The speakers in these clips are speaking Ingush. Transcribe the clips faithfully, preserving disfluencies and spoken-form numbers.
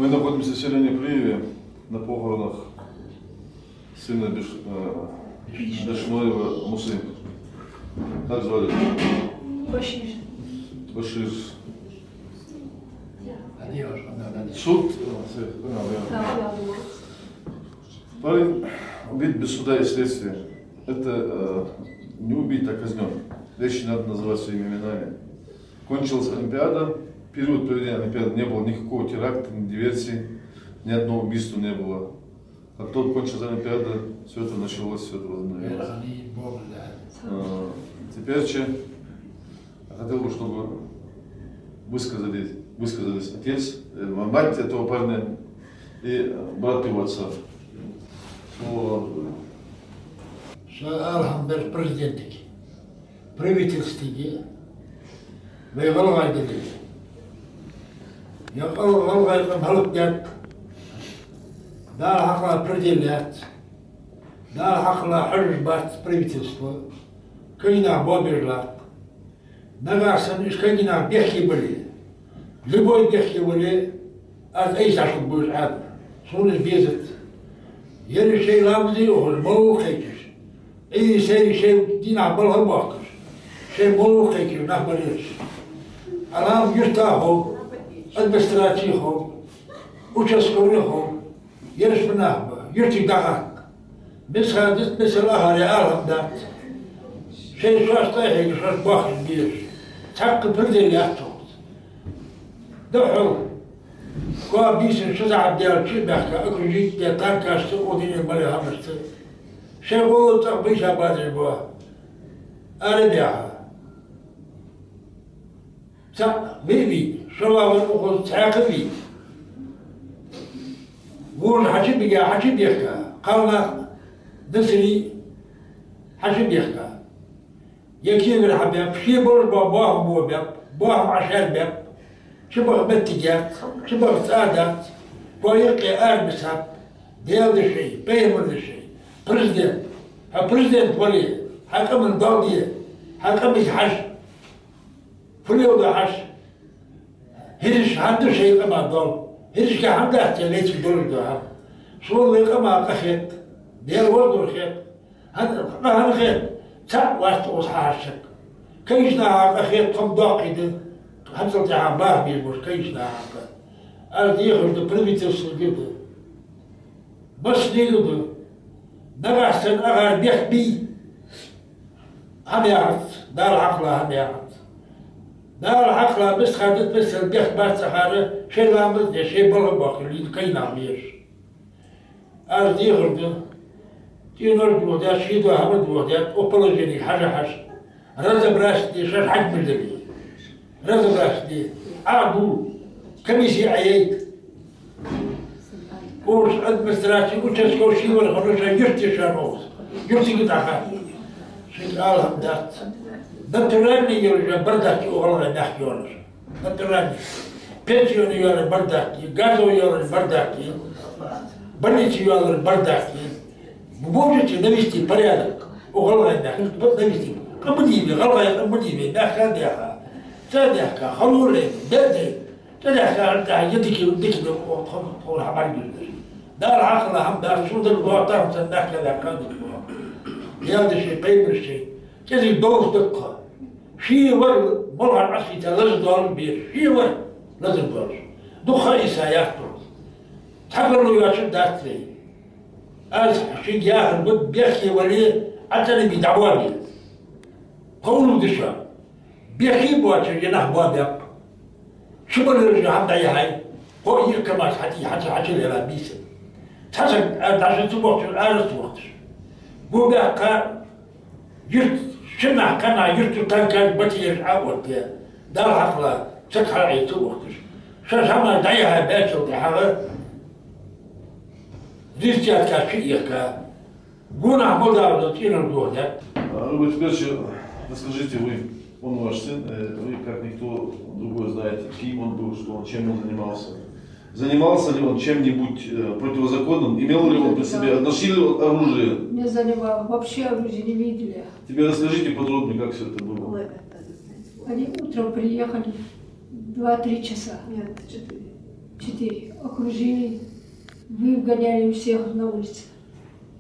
Мы находимся в селении Приеве на похоронах сына Беш-, э, Бешноева Мусы. Как звали? Башир. Башир. Суд, э, с-, э, э. Парень убит без суда и следствия. Это, э, не убит, а казнён. Вещи надо называть своими именами. Кончилась Олимпиада. Период проведения Олимпиады не было никакого теракта, ни диверсии, ни одного убийства не было. Как только кончилась Олимпиада, всё это началось, всё это возобновилось. Э, теперь че, я хотел бы, чтобы высказали, высказались отец, э, мать этого парня и, э, брат его отца. Слово. Са алхьамдар президентиге, правительствиге, вай гӀалгӀай дилли. Ер гӀал-, гӀалгӀай къам хӀалакдаьд. Дала хьакъала предел яц. Дала хьакъала хьожаш бац правительство. Кагий нах боабеш латт. Нагахь санна уж кагий нах бехке бале, любой бехке вале, аз айса шуга буж Ӏаьдал. Сона из безац. Ер шоай ламаз а ухаш, молла кхайкаш, Ӏуйре-сайре шоай дийнахьа балха а боаккхаш, шоай молла кхайкаш нах бар ераш. Ӏалам юрта хов, администраци хов, участковый хов. Ераш ба нах ба, юртиг дӀахатта. Мисхал дит, мисал ахар я алхьам дац. Шоай шоаш тӀа а хьегаш, шоаш бахаш безаш. Цхьаккха предел яц цох. Духхьал, коа бийсан ши сахьат даьлча а баьхка, окружить де танкашца, одине мале хӀамашца. Шоай гӀолла цӀагӀа бийша бадаш ба. Ара баьха. Цхьаъ вий, вий, шоллагӀвар укхаза цхьаькха вий. Вож хьачубига, хьачубехка, кхалнах Насри хьачубехка. Е кегар хьабаьб, ше болаш бола бахам боабаьб, бахам Ӏашар баьб. Чубаха моттиг яц, чубаха цӀа дац, кхо юкъе ара бисаб. Даьла да шоай, пайхамар да шоай, президент. Хьо президент вале, хьа къаман доал де, хьа къамага хьажа. Фу леладу хьажа? ХӀираш хӀана да шоай къаман доал? ХӀирашка хӀана дац те леций долаш да хьа? Сона вай къаман къа хет, Даьла воздух хет. ХӀана, къа хӀана хет? Цхьаъ вац укхаза хьахьажа саг. Кагийча наха къа хет, тхо-м доккхий да. ХӀанзал тӀехьа баха беза бош кагийча наха къа. Аз дехар да, правительствога да. Массанега да. Нагахь санна ахар бехк бий? ХӀама яхац, Дала хьакъала хӀама яхац. Дала хьакъала мисхал дит, мисхал бехк бац ахар, шоай ламаз де, шоай балха боаккхаш лийна кагий нах безаш. Аз дехар да, цӀенош дохадаьд, ший дола хӀама дохадаьд, укх положенига хьажа-хьажа. Разобраться де, шоаш хьагмир дале. Разобраться де. Ӏа бу. Комисси Ӏайайта. Уж администраци, участковый ший вар хиннав, шоай юрта шоана укхаза. Юртага дӀахатта. Шийга алхьам дац. Натуральный йолаш я бардак укх гӀалгӀай мехка йолаш. Натуральный. Пенсионный йоалаяр бардак я, газовый йоалаяр бардак я, больница йоалаяр бардак я. Вы можете навести порядок укх гӀалгӀай мехка? Вот навести. Къа ма дий вай, гӀалгӀай къа ма дий вай, мехка даьха, цӀа даьхка, халу лайна, беъ дайна, цӀа даьхка, хӀара тӀехьа е дика, дика да, тхо-, тхо-, тхона хьабӀаргагуш. Дала хьакъала хӀама дац, шун дага лоаттархӀама санна мехка даьхка дика ва. Даьла да шоай, пайхамар шоай, кӀезига довза да тхо. Ший вар молхар Ӏасийта лазар доалаш безаш, ший вар лазар доалаш. Дукха а иса яц тхо. Цхьабарал йоацаш дац вай. Аз шуга яхар ба, бехке вале, Ӏа цӀенбе дӀабоабе. Кхоъ уллув да шоана. Бехке боацаш я нах боабаьб. Чубалараш я хӀама дӀаяхьай. Кхоъ-йиъ КамАЗ хьати-, хьати-, хьачулела бийсан. Цхьа саг а дӀаши ца бохкаш, ара ца вахийташ. Бу баьккха, юрт, шин нах, кхаь нах юрта танкаш, БТРаш Ӏооттадаь, Дала хьакъала, саг хьалъайта ца вахийташ. Шоаш хӀама дӀаяхьа баьчул тӀехьагӀа, взрывчаткаш чу а ехка, гонахьа мел дола цӀенош дохадаьд. А вы теперь ещё расскажите, вы, он ваш сын, э, вы, как никто другой, знаете, кем он был, что он, чем он занимался. Занимался ли он чем-нибудь, э, противозаконным? Имел ли он при себе, носил ли он оружие? Не занимал, вообще оружие не видели. Теперь расскажите подробнее, как всё это было. Они утром приехали, два-три часа. Нет, четыре. Четыре. Окружили, выгоняли всех на улицу.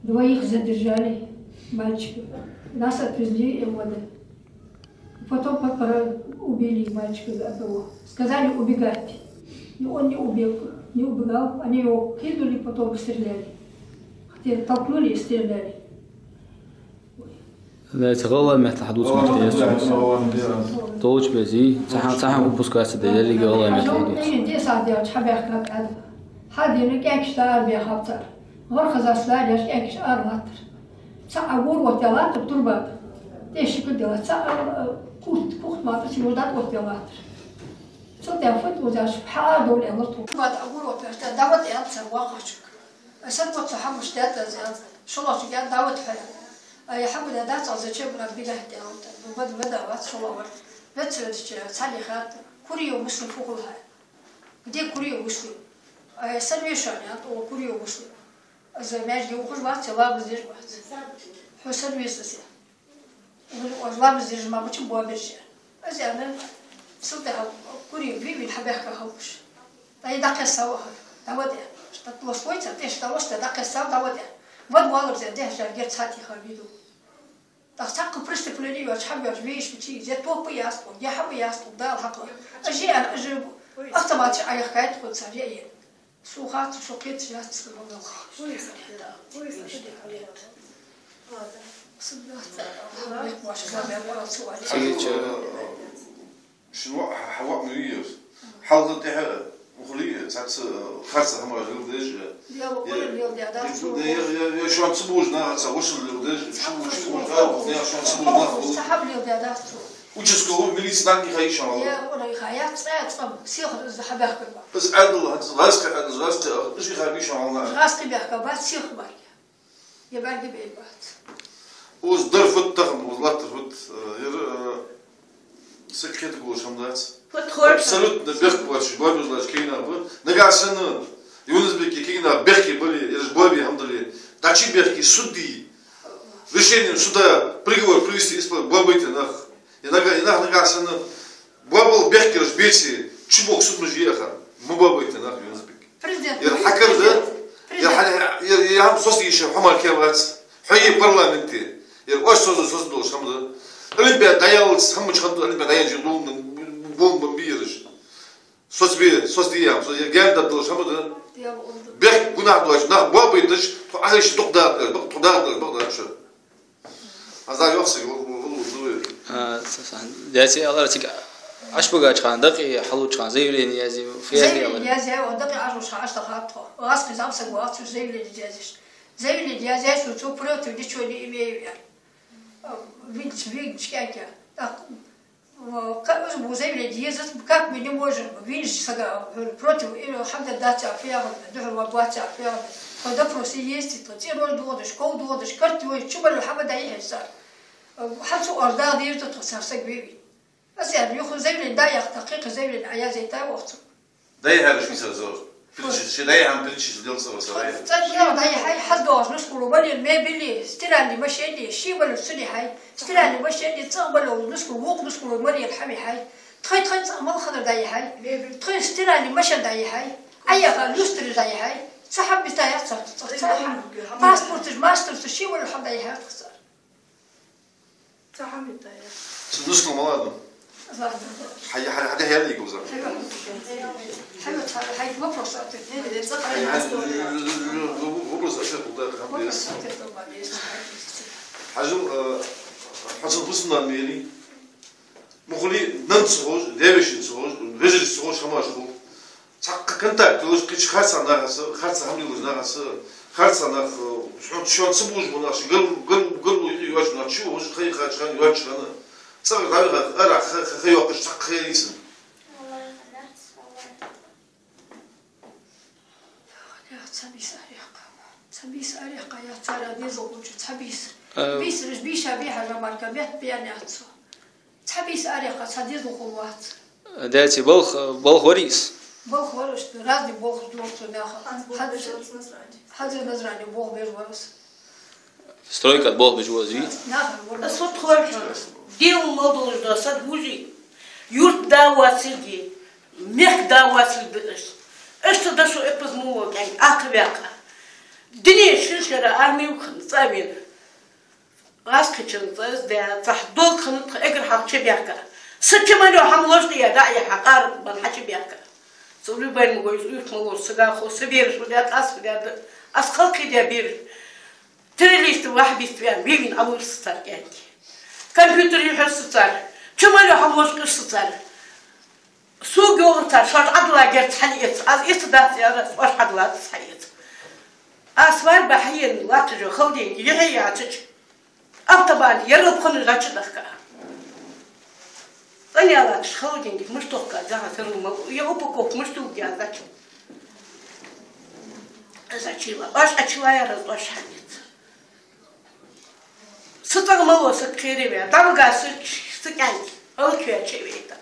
Двоих задержали, мальчиков. Нас отвезли МВД. Потом по-, по-, убили мальчика одного. Сказали убегать. Но он не убег-, не убегал. Они его кинули, потом стреляли. Хотели, толкнули и стреляли. Даьца, гӀалгӀай меттала хьадувца мара тӀехьа. Долча безий, цхьа хӀама, цхьа хӀама упускать ца де, еррига гӀалгӀай меттала хьадувца. Э, десять дел чхьабаьхкаб аьнна. Хьадена кӀаьнкаш дӀаарабаьхаб цар. ГӀар хазас лараш кӀаьнкаш ара латтар. Цхьа агур оттаялаттар турба тӀа. ТӀехьашка дела цхьа, э, курт, курт ма тӀа симур дӀа оттаялаттар. Цу тӀа фу тӀа узаш хьаара довла аьннар тхо. Турба тӀа агур оттаялаш, дӀавада аьннад цар воккхачунга. Аса тхо цу хӀамаш даьттаза аьннад, шоллагӀчунга аьннад, дӀавада хьо. Ай, хӀама дац, зачем нам бегать аьннад. Вада, вада вац шоллагӀвар. Веца ведача цхьанне хаьттад: Куриев Муслим фу хул хьа? Где Куриев Муслим? Ай, сенна веза шоана, аьннад цо, Куриев Муслим. Из маьждиге ухаш вац, ламаз деш вац. Хьо сенна веза из? Оаш ламаз деш ма бац, боабераш. Из аьнна, сел тӀехьа Куриев вийна хьабаьхка хьалхаш. ТӀаккха дӀакхессав, дӀавада. Штат лослойца, тӀехьа дӀалоста, дӀакхессав, дӀавада. Вада валар зе, дехьа жар герз хьатеха виду. ТӀаккха цхьаккха преступлени йоацаш, хӀама йоацаш вешбичи, зе топа яц тхога, е хӀама яц тхога, Дала хьакъ. Ажи, ажи, автоматаш Ӏаяхкайт тхо цар, е, е. Сона хац, со кхеташ яц, ма велха. Цигача шин воӀ, хьа воӀ ма вий из. Хьалха тӀехьа ухалий, цхьацца харца хӀамаш леладеш. Дела, я, я, я, я, я, я, шоана ца бувш нах, цхьа вошал леладеш, шу, шу, шу, я, шоана ца бувш нах. Цхьа хӀама леладаьдац цо. Участковый, милице нах ма хайша вала. Я, ора, я, я, цӀа, цӀа, сиха хьабаьхкар ба. Из Ӏаьдал, хӀанз ласка, хӀанз ласка, уж хьабийша вала. Ласка баьхка бац, сиха баьхка. Я бӀаргабайнабац. Уж дар фуд тахан, уж латтар фуд, э, ер, э, саг кхетаргволаш хӀама дац. Абсолютно бехк боацаш боабеш латташ кагий нах ба. Нагахьа санна Юнус-Бека кагий нах бехке бале, ераш боабе хӀама дале, дӀачу бехке, суд де, решением суда приговор привести, исполнить, боабайта нах. Е нага-, е нах нагахьа санна боабала бехкараш беце, чубоха судмаш е аха, ма боабайта нах Юнус-Бека. Президент. Ер хьакар да, президент. Ер хьа-, ер, ер хӀама соцаде йиш я, хьо мара кхы вац. Хьо е парламенте. Ер оаш соцаде, соцаде долаш хӀама да. Олимпиада дӀаяллалца хӀама чу хиннад, Олимпиада дӀаяьннача гӀулакх бомба бий ераш. Соцабе, соцаде я, со-, ер гаьна даргдолаш хӀама да. Бехк, гунахь доацаш нах боабайташ, тхо Ӏайша дукха дакъа, бакъ, тхо дакъа, бакъ дац шо. Аз дӀайоах цига, вол-, вол-, вол-, вол-, вол-. А, ца-, ца-, даьци алар цига Ӏаш багача хана, дакъа хьалуча хана, заявлени язъе, фу язъе алар? Заявлени язъе, о, дакъа Ӏаш вуш хана Ӏаш дахад тхо. Аз кхы зӀамсаг вац, уж заявлени язъеш. Заявлени язъеш, цо против ничего не имею я. А, винч, винч кӀаьнка. Так, о, ка-, уж бу заявлени езац, как мы не можем, винч сага, против, или хӀама дац, а, фиагӀа, духьал ва бац, а, фиагӀа. Тхо допросе еза, тхо цӀенош дохадеш, ков дохадеш, карт йой, чу балар хӀама дӀайихьар цар. Хьал цу оаш дагӀа деза тхо цар саг вевий. Аз яр юха заявлени дӀаяхийта, кхы-кхы заявлени Ӏаязъяйтай вахцу. ДӀаяхьараш висар зор. Причи-, ши дӀаяхьа причина делцавар сарай. ЦӀа дӀаяхьай, хьаздоагӀаш нускало вале, мебели, стиральни машини, ши вале цу дӀаяхьай. Стиральни машини, цӀа вале нускало, вокх нускало вале хӀама яхьай. Тхоай, тхоай цӀа мел хиннар дӀаяхьай. Тхоай стиральни машин дӀаяхьай. Ӏаяха люстра дӀаяхьай. Цхьа хӀама битаяц цар, цхьа, цхьа хӀама. Паспорташ, мастерс, ши вале хӀама дӀаяхьай тхо цар. Цу нускал ма ладу. Ладно. Хьай, хьай, хьай, хьай, хьай, хьай, хьай, хьай, вопрос ответ. Хьай, хьай, вопрос ответ, да, хам дес. Вопрос ответ, да, хам дес. Хьажал, э, хьажал бусман мери. Мухули нан цхож, девишин цхож, вежир цхож, хамаш хул. Цхьаккха контакт йолаш кхыча харцахьа нахаца, харцахьа хӀама лелаш нахаца, харцахьа нах, э, шоан, шоан ца бувш бола нах, ши гал, гал, гал йоач нах, чу, хӀанз хай хачхан, йоач хана. ЦӀагӀара дӀавиха, ара ха, ха, ха йоаккхаш, цхьаккха ха йийсан. Ца бийса арехка. Ца бийса арехка, я цара дезал лучше, ца бийса. Э. Бийсараш бийша бийха жамарка, бет биян яцу. Цхьа бийса арехка, цхьа дезал хул вац. Даьци, балха, балха варий из? Балха вар из, разный балхаш доагӀа цу наха. Хьанз балха беш вар из? Хьанз Назрани балха беш вар из. Стройка тӀа балха беш вар из, вий? Наха вар. Ас вот хор, дел мал долаш да, сад вужи. Юрт да вацилги, мехк да вацилги биташ. Иштта дошо эппаза мо вола кӀаьнк Ӏокхаваьккха. Дунен шин шера арме вахана цӀа а вена. ГӀазкхийчун цӀа из даь, цхьа долг хинна тха эггара хьалха чубаьхка. Са чу мел йола хӀама лочкъаяь дӀа а яьха, къаракъ бенна хьачубаьхка. Со любой мо вайза уйрт ма лоцу, сага хов, са бераш ма даьд, аз ма даьд, аз халкъе даь бераш. Террорист, ваххабист ваьнна, ве вийна Ӏовир са цар кӀаьнк. Компьютер юхьар са цар. Чу мел йола хӀама лочкъаяьр са цар. Сога йоагӀар цар, шоаш Ӏадала герз хьалъэца, аз эца дац аьлар, оаш Ӏадала дац хьаэца. Аз свадьба хьаена латташ йола холодильник юхье яцача, автобан ярал пханаш дӀачудахка. ЦӀена латташ холодильник мишта тохка, зӀамига сару мал, я упаковка мишта угья, зачем? Зачем? Оаш Ӏочулаяьр, оаш хьаэца. Са цӀагӀа мало саг кхераваь, дӀавига са, са кӀаьнк, гӀалат ваь чу а вайта.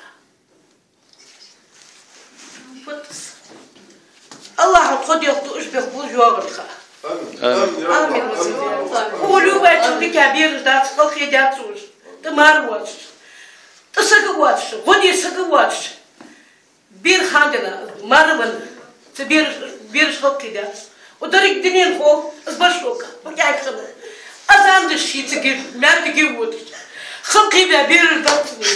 Вот из. АллахӀа тхо делхаду, уж белхабу йоагӀарха. Амин. Амин. Амин. Амин. Хьо любой чу дика бераш дац, халкъе дац уж. ТӀа мар воацаш. ТӀа саг воацаш, гӀо де саг воацаш. Бер хьадена, мар венна. Цу бераш, бераш халкъе дац. Укх деррига дунен хов, из башока, укх кӀаьнк хинна. Азан деш ший цига, маьрдиге водаш. Халкъе баь бераш дац уж.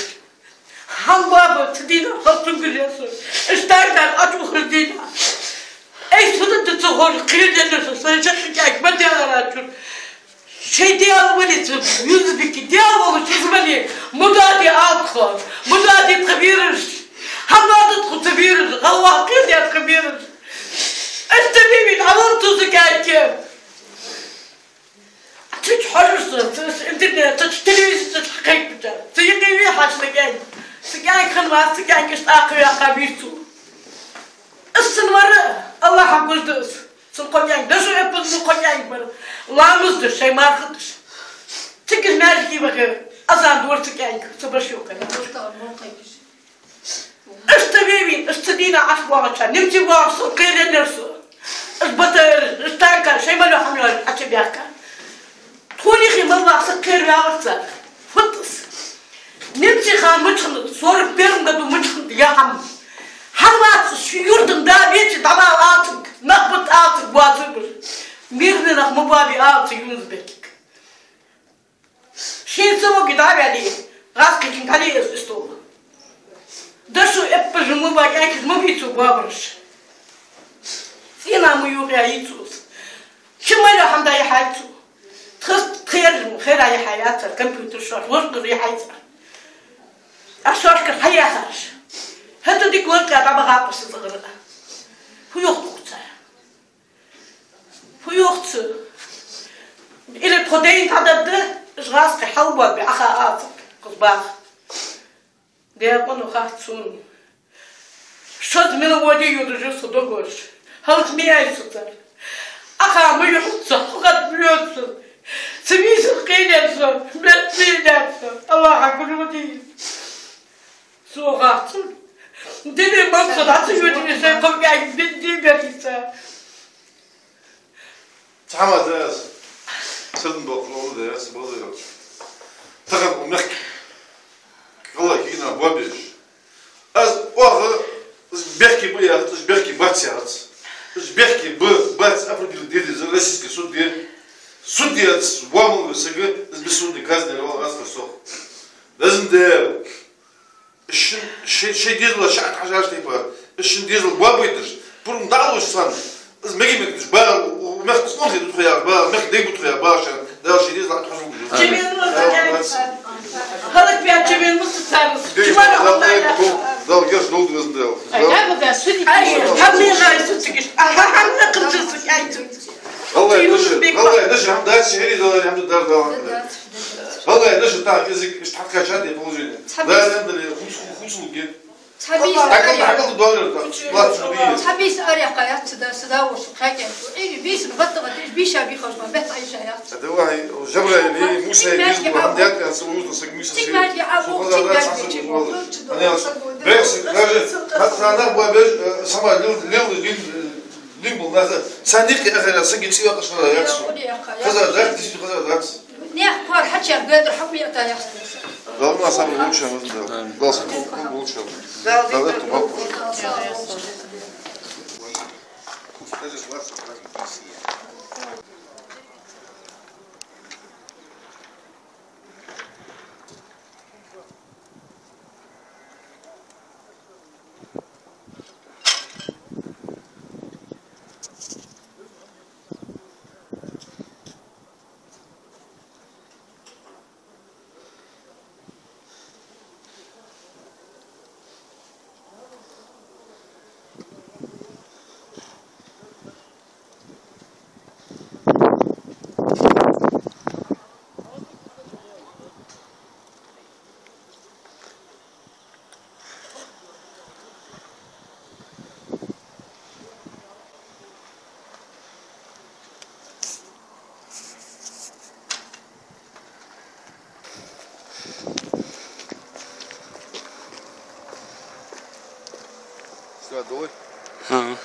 Хьалбаба цу дийнахьа хала цунга лесо. Иштта дар Ӏочухар дийнахьа. Ай, суда да ца гӀор, кхераденна со, сай чаккхе кӀаьнк ма делара чур. Шоай Даьла вале цу Юнус-Бека, Даьла волча из вале, мудади ала тхо, мудади тха бераш. ХӀама да тхо цу бераш, гӀалгӀа кхерадаьд тха бераш. Иштта ве вийна Ӏовир цу са кӀаьнк. Цу чу хьожаш со, цу интернета чу, телевизора чу хьакхайкабича. Цу юкъе ве хьажа са кӀаьнк. Са кӀаьнк хиннавац, са кӀаьнк иштта Ӏокхаваьккха вийр цо. Из сенна вар, АллахӀа гуш да из. Цун кхо кӀаьнк, дошо эппаза мо кхо кӀаьнк бар. Ламаз деш, шоай марха деш. Цига маьждиге вахар, азан дора цу кӀаьнк, цу башока. Иштта ве вийна, иштта цу дийнахьа Ӏаш боагӀача, немций воагӀаш со, кхераденнар со. Уж БТР, уж танкаш, шоай мел йола хӀама йолаш Ӏочубаьхка. Тхона юхе мел ваха саг кхераваьвар цар. Фу да из? Немций хана мичахьа, сорок первом году мичахьа я хӀама. ХӀана вац ший юрта да беча дӀабала ала цунга, нах бита ала цунга, боацаргбар. Мирный нах ма боабе ала цу Юнус-Бекага. Шийна ца воге дӀа а ваьле, гӀазкхийчунга дӀале из, из тоба. Дошо эппаза мо бола кӀаьнкаш ма бий цо боабараш. ЦӀена ма йоагӀа йий цо из. Чу мел йола хӀама дӀаяхьай цо. Тха, тхоай ераш мо хера яхьа яцар, компьютер шоаш лочкъаяр яхьай цар. А шоашкара хьаяхараш. ХӀаьта дика лочкъаяь дӀабахаб са цӀагӀара. Фу йоах тхо цар? Фу йоах цо? Или тхо дайна дӀададда, уж гӀазкхий хьалбоабе Ӏоха ала цунга, кхуза баха. Даькъа ма хац сона. Шозза мел воде йодаш я со догош. ХӀанз ма яй со цар. Ӏоха ма йода со, хьалхад ма йода со. Цу вийсах кхийдад со, мел кхийдад со. АллахӀа гуш ма дий. Со гӀацар. Дили ман со дӀа ца йодине, сай кхо кӀаьнк бинди берица. Цхьа хӀама да аз, сардан болх ловла да аз, базар. Тахан укх мехка гӀалгӀай кагий нах боабеш. Аз оаха, уж бехке ба яхац, уж бехке бац яхац. Уж бехке ба, бац определить де деза российский судье. Судья яц, воамал ве сага, из бессудной казни вала аз хар сох. Дезан да. Шин, ши-, шоай дезала ша тӀахьажача тайпара, шин дезал боабайташ, пурам дӀалуш санна, из мега-мегаш багӀа, у, у мехка къонахий да тхо яхаш багӀа, мехка дай ба тхо яхаш багӀа шоана, Дала шоай дезал тӀахьажа вугаш. Чевен ма са цар. ХӀалакваь чевен ма са цар. Дей, Дала, Дала, Дала, Дала геш долда везан Дала. Ай, Дала. Ай, хӀама ма яй со цига. Аха, хӀама кхача со кӀаьнк. ГӀалгӀай даша, гӀалгӀай даша, хӀама дац, шери Дала, хӀама дар Дала. ГӀалгӀай даша, так, язык, иштта хьакхаьчад, я положение. Цхьа бийса. Да, да, да, хумс-, хумсулуге. Цхьа бийса. Так, аре. Так, так, доллар, так, платишь, ну, и. Цхьа бийса аре кхаяц, да, сада воши кхаькан. Или бийса, баттага, бийша бихаш, ма бетта айша яц. Это вай, Жабраил, и Муса, и Гизбу, хӀама дац, я, сулуж, да, саг Муса, сиг. Цхьа бийса, а, цхьа бийса, а, бийса, бийса. Даже, хат, хана, бабеш, э, сама, лил, лил, лил, Дин был назад. Саникъи ахира саги цӀи вакъа шала яц. Хаза дац, дис хаза дац. Нех кор хьачар бедр хьукмета яц. Дала ма сабр лучше, да. Дала сабр лучше. Дала тумак. Всё, дуй. Ага.